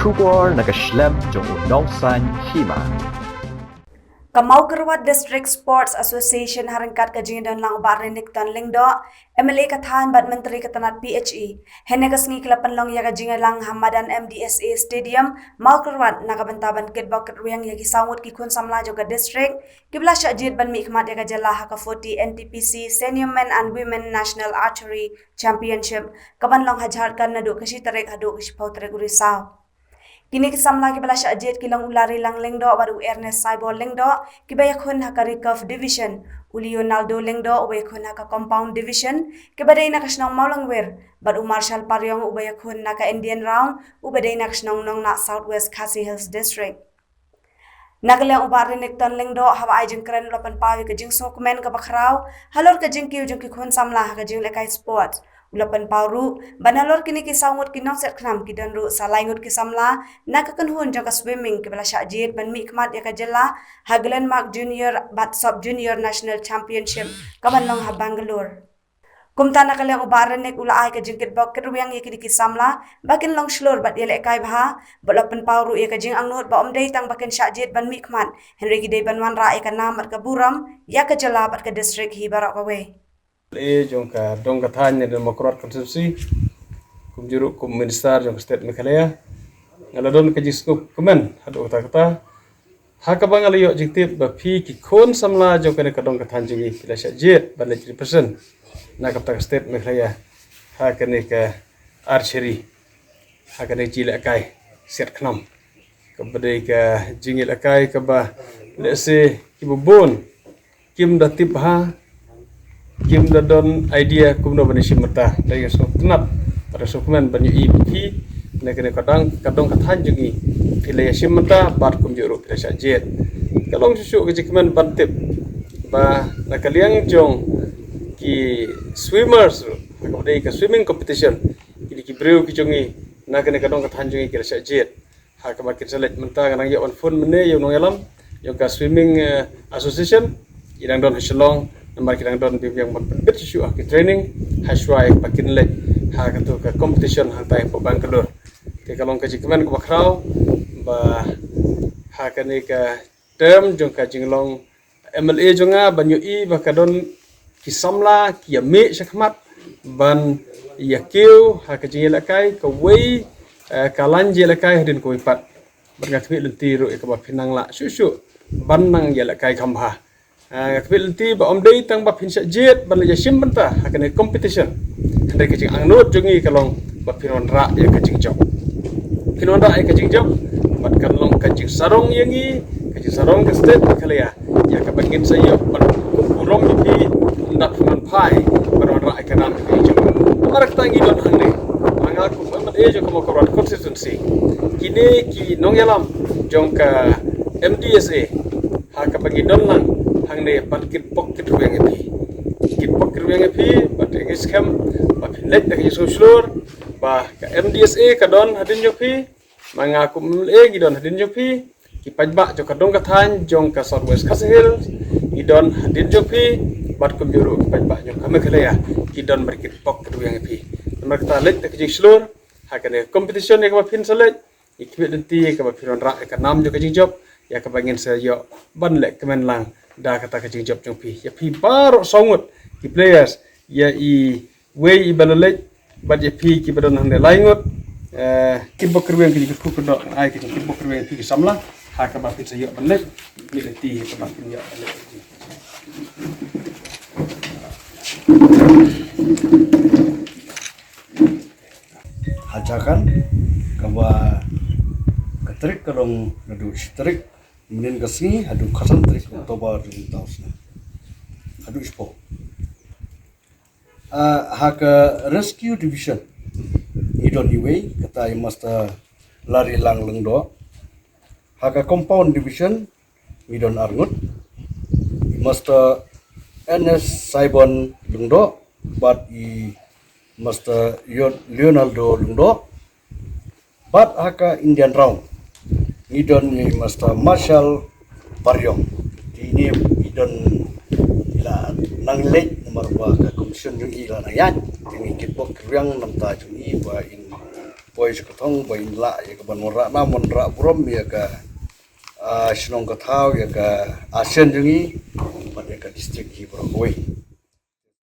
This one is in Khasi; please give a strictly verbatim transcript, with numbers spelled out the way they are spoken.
Khubor na ka shlem jong u nongsan hima. Ka Mawkyrwat District Sports Association ha ryngkat ka jingdon lang u Bah Renikton Lyngdoh, M L A ka thaiñ bad Myntri ka tnat P H E, hynne ka sngi ki la pynlong ïa ka jingïalang ha madan M D S A Stadium, Mawkyrwat, na ka bynta ban kitbok kitrwiang ïa ki saw ngut ki khun samla jong ka district kiba la shah jied ban mihkhmat ïa ka jylla ha ka forty N T P C Senior Men and Women National Archery Championship, kaban long ha Jharkhand naduh ka shi tarik haduh ka shiphew tarik u Risaw. Kine ki samla kiba la shah jied ki long u Larilang Lyngdoh bad u Ernest Saibor Lyngdoh, kiba ïakhun ha ka Recurve Division, u Leonardo Lyngdoh uba ïakhun ha ka Compound Division, kiba dei na ka shnong Mawlangwir, bad u Marshal Pariong uba ïakhun na ka Indian Round, uba dei na ka shnong Nongnah, South West Khasi Hills District. Na ka liang u Bah Renikton Lyngdoh, haba ai jingkren, u la pynpaw ïa ka jingsngewkmen kaba khraw halor ka jingkiew jong ki khun samla ha ka jinglehkai sports. U la pynpaw ruh ba nalor kine ki saw ngut ki nongsiat khnam, ki don ruh sa lai ngut ki samla na ka kynhun jong ka swimming kiba la shah jied ban mihkhmat ïa ka jylla ha Glenmark Junior bad Sub Junior National Championship kaban long ha Bangalore. Kumta, na ka liang u Bah Renik u la ai ka jingkitbok kitrwiang ïa kine ki samla ba kin long shlur bad ïalehkai bha, bad u la pynpaw ruh ïa ka jingangnud ba ym dei tang ba kin shah jied ban mihkhmat, hynrei ki dei ban wanrah ïa ka nam bad ka burom ïa ka jylla bad ka district hi baroh kawei. E jong ka dong ka thaiñ ne Mawkyrwat constituency, kumjuh ruh kum minister jong ka state Meghalaya, nga la don ka jingsngewkmen haduh katta katta ha kaba nga la ïoh jingtip ba phi ki khun samla jong kane ka dong ka thaiñ jong ngi ki la shah jied ban leit represent na ka bynta ka state Meghalaya ha kane ka archery, ha kane ka jingïalehkai siat khnam, kaba dei ka jingïalehkai kaba lehse kiba bun kim da tip bha, kim da don idea kumno ban ïashim bynta. Te nga sngewtynnat bad sngewkmen ban ïohi ba phi na kane ka dong, ka dong ka thaiñ jong ngi phi la ïashim bynta bad kumjuh ruh phi la shah jied. Ka long shuh shuh ka jingkmen ban tip ba na ka liang jong ki swimmers ruh, kaba dei ka swimming competition, kine ki briew ki jong ngi na kane ka dong ka thaiñ jong ngi ki la shah jied. Ha kaba kin sa leit mynta, nga nang ïoh ban phone mynne ïa u nongïalam jong ka swimming, eh, association, i dang don ha Shillong, namar ki dang don biang ban pynbit shuh shuh ha ki training ha shuwa ïa kaba kin leit ha kato ka competition hangtai hapoh Bangalore. Te ka long ka jingkmen kaba khraw ba ha kane ka term jong ka jinglong M L A jong nga ban ïohi ba ka don ki samla ki ïa mih shakhmat ban ïa kiew ha ka jingïalehkai kawei, eh, ka lain jingïalehkai hadien kawei pat. Bad nga khmih lynti ruh ïa kaba phin nang lah shuh shuh ban nang ïalehkai kham bha. Eh, nga khmih lynti ba ym dei tang ba phin shah jied ban leit ïashim bynta ha kane competition, hynrei ka jingangnud jong ngi ka long ba phin wanrah ïa ka jingjop. Phin wanrah ïa ka jingjop bad kan long ka jingsarong ïa ngi, ka jingsarong ka state Meghalaya, ïa kaba ngin sa ïoh ban burom ïa phi, ynda phi man phai ban wanrah ïa ka nam ïa ka jingjop. Namar kata ngi don hangne, ma nga kum M L A jong ka Mawkyrwat constituency, kine ki nongïalam jong ka M D S A, ha kaba ngi don lang hangne ban kitbok kitrwiang ïa phi. Kitbok kitrwiang ïa phi bad ngi skhem ba phin leit da ka jingsngewshlur ba ka M D S A ka don hadien jong phi, ma nga kum M L A ngi don hadien jong phi, ki paidbah jong ka dong ka thaiñ jong ka South West Khasi Hills ngi don hadien jong phi, bad kumjuh ruh ki paidbah jong ka Meghalaya ki don ban kitbok kitrwiang ïa phi. Namar kata leit da ka jingshlur ha kane competition ïa kaba phin sa leit, ngi khmih lynti ïa kaba phin wanrah ïa ka nam jong ka jingjop, ïa kaba ngin sa ïoh ban leh kmen lang da kata ka jingjop jong phi. Ïa phi baroh saw ngut ki players, ïa iwei iba la leit bad ïa phi kiba don hangne lai ngut, eh, kitbok kitrwiang, ki jingkyrkhu kyrdoh ai ka jingkitbok kitrwiang ïa phi ki samla ha kaba phin sa ïoh ban leit, khmih lynti ïa kaba phin ïoh ban leit. Ha Jharkhand, kaba ka tarik ka long naduh shi tarik mynnin ka sngi haduh khatsan tarik October jong mynta u snem. Haduh shiphew. Ah, ha ka Rescue Division ngi don iwei, kata i Master Larilang Lyngdoh. Ha ka Compound Division ngi don ar ngut, i Master Ernest Saibon Lyngdoh bad i Master Leo-, Leonardo Lyngdoh. Bad ha ka Indian Round ngi don i Master Marshal Pariong. Te ine i don i la nang leit namar ba ka competition jong i la nang ïaid. Te ngi kitbok kitrwiang na ka bynta jong i ba in poi sha ka thong ba ngin lah ïa ka ban wanrah nam wanrah burom ïa ka, ah, shnong ka thaw, ïa ka ASEAN jong ngi bad ïa ka district hi baroh kawei.